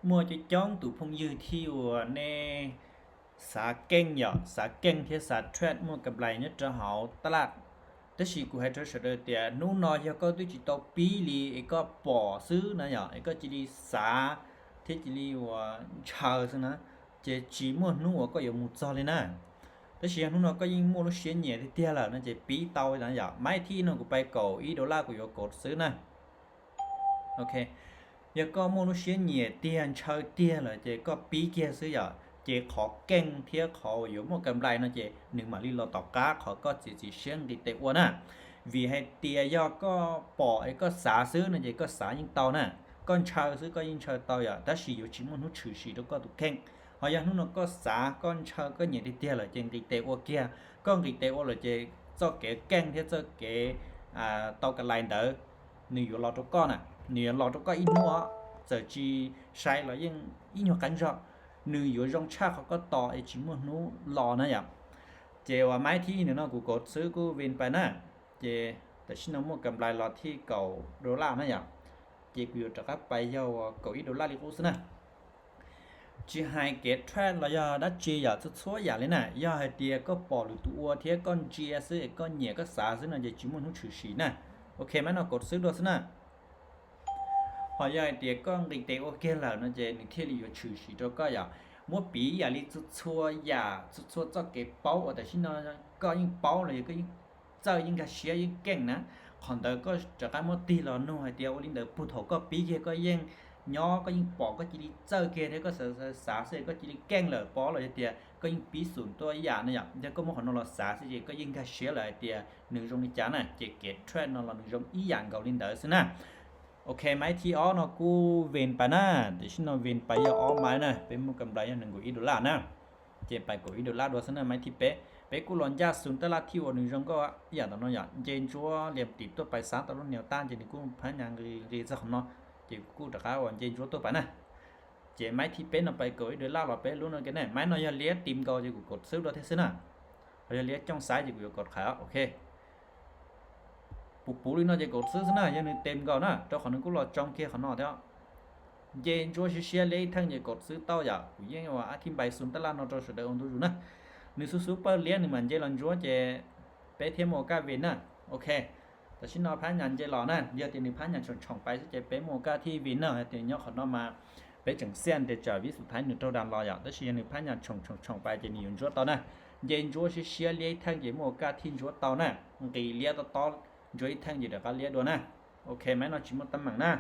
mua cho chúng tôi phong dư thiêu nè, xả kênh, xả kênh thiệt xả trend mua cầm lái nhất cho hậu tát lạt. Tức là cô hãy cho sự đời tiệt nú nó do có tôi chỉ tàu pí li, ấy có bỏ xứ nữa, ấy có chỉ đi xả, thế chỉ đi và chờ xứ nữa, chỉ chỉ mua nú và có dùng một giờ lên nè. Tức là nú nó có những mua lúc xế nhẹ thì tiệt là nó chỉ pí tàu là, máy thì nó cũng bay cầu ý đô la của có cột xứ nè. Ok. Giờ có mua lúc xế nhẹ tiền, sau tiền là chỉ có pí kia xứ giờ. Chỉ khó kênh thiệt khó dùng mua cầm lái nó chỉ nửa mà li lo tỏ cá khó có chỉ chỉ xế đi tệ ua nè. Vì hay tiệt do có bỏ ấy có xả xứ nó chỉ có xả những tàu nè. Con sau xứ có những sau tàu giờ. Tức là dù chỉ mua nút trừ xì đâu có tụ kênh. Họ giờ nút nó có xả, con sau có nhẹ đi tiệt là chỉ đi tệ ua kia. Con đi tệ ua là chỉ cho kênh thiệt cho kênh, à, tàu cái lái đỡ. ໜຶ່ງຢູ່ລອດຕົວກ້ອນນະ ໜຶ່ງຢູ່ລອດຕົວກ້ອນອີກໜ້ອຍ ເສີຈີໄຊລະຍັງອີກໜ້ອຍກັນຈອກ ໜຶ່ງຢູ່ຈອງຊາກເຂົາກໍຕໍ່ເອຈີມົວໜູລອນະຢາ ເຈວ່າໄມ້ທີໜຶ່ງເນາະ ກູກົດຊື້ກູວິນໄປນະ ເຈ ແຕ່ຊິນຳໝົດກຳໄລລອດທີເກົ້າໂດລານະຢາ ເຈກູຢູ່ຕະກັບໄປເຍົາເກົ້າອີໂດລາລີກູສະນະ. ຈະໃຫ້ເກດແທຣດລະຍະດັດຈີຢາຊວຍໆຢ່າເລີຍນະ ຢ່າໃຫ້ເຕຍກໍປໍຫຼືຕູອວເທຍກ່ອນເຈຍຊື້ເອກກ່ອນເຫຍກໍສາຊື້ນະ ເຈຈິມຸນຮຸຊື່ຊີນະ. ໂອເຄ ແມ່ນເນາະ ກົດຊື້ດວຍຊະນະ. ພໍຢ່າໃຫ້ເຕຍກ່ອນລິເຕໂອເຄລະເນາະ ເຈນິເທລິໂຍຊື່ຊີໂຕກໍຢ່າ ມົວປີຢ່າລິຊວຍໆຢ່າຊວຍໆເຈາະເກເປົາ ແຕ່ຊິນະ ກໍຍິ່ງເປົາລະກໍຍິ່ງ ເຈົ້າຍິ່ງກະເຊຍຍິ່ງເກັ່ງນະ ຂອງເດີກໍຈະກາຍມົດຕີລອນູໃຫ້ເຕຍໂອລິນເດີຜູ້ເຖົ້າກໍປີເກກໍເຢັງຍໍກໍຍິ່ງປໍກໍຈິລິເຈົ້າເກເດກໍສາເສກໍຈິລິເກັ່ງເລີ ປໍລະເຕຍກໍຍິ່ງປີສູນຕົວຢ່ານະ ເດກໍມົດຂອງນໍລອສາຊິເຈກໍຍິ່ງກະເຊຍເລີ ເຕຍໜຶ່ງຈົງນິຈານະ ເຈເກດແທຣດນໍລອໜຶ່ງຈົງອີ່ຢ່າງເກົາລິນເດີຊະນະ. ໂອເຄ ໄມ້ທີອອກນໍກູເວັນໄປນະ ເດຊິນໍເວັນໄປຢ່າອອກມານະ ເປັນໝູ່ກຳໄລຢ່າໜຶ່ງກູອີໂດລານະ. ເຈໄປກົດອີໂດລາດວຍຊະນະ ໄມ້ທີເປ ເປກູລອນຢາສູນຕະຫຼາດທີໂອໜຶ່ງຈອງກໍຢ່າຕອນນອນຢ່າ ເຈນຈົວລຽມຕິດຕົວໄປສາຕະລຸນແນວຕ້ານ ເຈນີ້ກູພະຍາຍາມຣີຊະຂອງເນາະ ເຈກູຕະກາວອນເຈນຈົວຕົວໄປນະ ເຈໄມ້ທີເປນອອກໄປກົດອີໂດລາລອເປລຸນເນາະ ເກນໄມ້ນອຍຢາເລຍຕິມກໍເຈກູກົດຊື້ດວຍເທສນະ ເຮົາຢາເລຍຈ້ອງຊ້າຍ ເຈກູຢາກົດຂາຍ ໂອເຄ ປູປູລີເນາະ ເຈກົດຊື້ຊະນະ ຢ່າໜຶ່ງເຕັມກໍນະ ເຈົ້າຂອງໜຶ່ງກູລອຈອງເຄຂອງເນາະແທ້ ເຈນຈົວເຊເຊຍເລຍທັງເຈກົດຊື້ເຕົ້າຢາ ກູເຢັນວ່າອະທິບາຍສູນຕະຫຼາດນອກໂຕສະເດີອອນຕູຢູ່ນະ ໜຶ່ງຊູຊູເປີເລຍໜຶ່ງມັນເຈລອນຈົວເຈ ເປເທໂມກາເວນນະ ໂອເຄ ແຕ່ຊິນອພະຍານເຈລອນນະ ດຽວເຕໜຶ່ງພະຍານຊ່ອງໆໄປເຈເປໂມກາທີ່ວິນນະ ເຕຍອກຂອງເນາະມາ ເປຈັ່ງເສຍນເຕຈາວິສຸດທ້າຍໜຶ່ງໂຕດັນລອຍອາ ແຕ່ຊິນອພະຍານຊ່ອງໆໄປເຈນິຍົນຈົວຕໍ່ນະ ເຈນຈົວເຊເຊຍເລຍທັງເຈໂມກາທີ່ຈົວຕໍ່ນະ ກີເລຍຕໍ່ຕໍ່ ໂຈຍແທ່ງຢູ່ດຽວກໍລຽກດ້ວຍນະ ໂອເຄ ແມ່ນເນາະ ຈິໝົດຕຳແໜ່ງນະ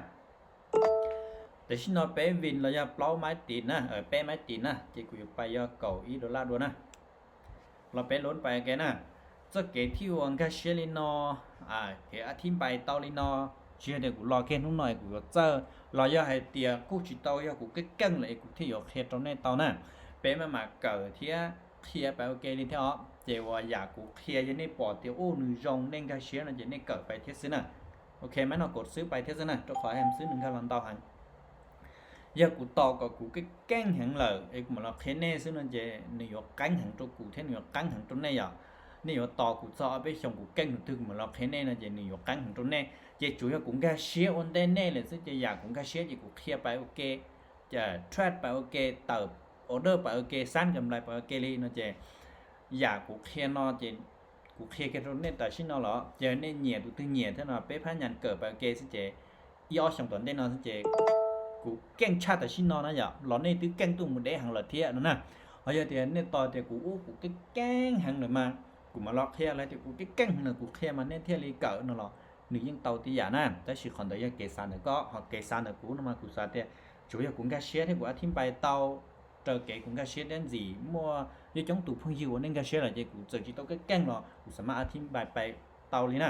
ແຕ່ຊິເນາະ ເປວິນລະຍະເປົາໄມ້ຕີນນະ ເອີ ເປໄມ້ຕີນນະ ເຈກູຢູ່ໄປຍອດເກົ້າອີໂດລາດ້ວຍນະ ລະເປລົນໄປແກນະ ເຈົ້າເກທີ່ວັງກາເຊຍລີເນາະ ອາ ເກອະທິບາຍເຕົາລີເນາະ ເຊຍເດກູລອເກນຸ້ມໜ້ອຍ ກູກໍເຈີ ລະຍະໃຫ້ເຕຍ ກູຈິເຕົາຍາ ກູເກັ່ງໆ ລະເອກູທີ່ຢອກເຄໂຕເນເຕົານະ ເປມາມາເກີເທຍ ເຄຍໄປໂອເຄລິນເທອອກ ເຈວ່າຢາກກູເຄຍຢູ່ໃນປໍເຕໂອໜຶ່ງຈອງເນັ່ງກາເຊຍນະ ເຈເນັ່ງເກີບໄປເທສນະ ໂອເຄ ແມ່ນເນາະ ກົດຊື້ໄປເທສນະ ຕົວຂໍແຮມຊື້ໜຶ່ງກາລອນເຕົາຫັ້ນ ຢາກູຕໍ່ກໍກູເກັ່ງແຮງເລີ ເອກູມາລອເຄເນຊື້ນະ ເຈໜຶ່ງຢອກກັງແຮງໂຕກູເທນໜຶ່ງຢອກກັງແຮງໂຕເນຢາ ນີ້ຢອກຕໍ່ກູຊອເອົາໄປຊົງກູເກັ່ງຖືກມາລອເຄເນນະ ເຈໜຶ່ງຢອກກັງແຮງໂຕເນ ເຈຈູຢາກກູກາເຊຍໂອນເຕເນເລີຍ ເຈຢາກກູກາເຊຍ ເຈກູເຄຍໄປໂອເຄ ຈະເທຣດໄປໂອເຄ ເຕີບອອເດີໄປໂອເຄ ສ້າງກຳໄລໄປໂອເຄລີເນາະ ເຈ ຢາກກູເຄເນາະ ເຈ ກູເຄເຄໂຕເນຕາຊິເນາະ ເຈເນເນຍຕູຕຶເນຍເທເນາະ ເປພະຍານເກີບໄປໂອເຄຊິເຈ ອີອອກຊ່ອງຕອນເດເນາະ ເຈ ກູເກັ່ງຊາຕາຊິເນາະນະ ຢາລອເນຕື້ເກັ່ງຕູ້ໝູເດຫັ້ງລະເທຍເນາະນະ ເຮົາຢາເທເນຕໍ່ເຈ ກູອູ ກູເກັ່ງຫັ້ງເລີຍມາ ກູມາລອເຄຍລະເທ ກູເກັ່ງຫັ້ງເລີຍ ກູເຄຍມາເນເທຍລີເກີເນາະ ໜຶ່ງຍິງເຕົາຕິຢານະ ແຕ່ຊິຄອນເດີຢາເກສາເນກໍ ເຮົາເກສາເນກູນຳມາ ກູສາເຕ ຈູຢາກກຸງກາເຊຍເທ ກູອະທິບາຍເຕົາ ເຕີເກກຸງກາເຊຍເດນຈີ ມົວ ຍາຈົງຕູພງຢູເນກາເຊຍລະເຈ ກູເຈີຈີໂຕເກັ່ງເນາະ ກູສາມາດອະທິບາຍໄປເຕົາລີນະ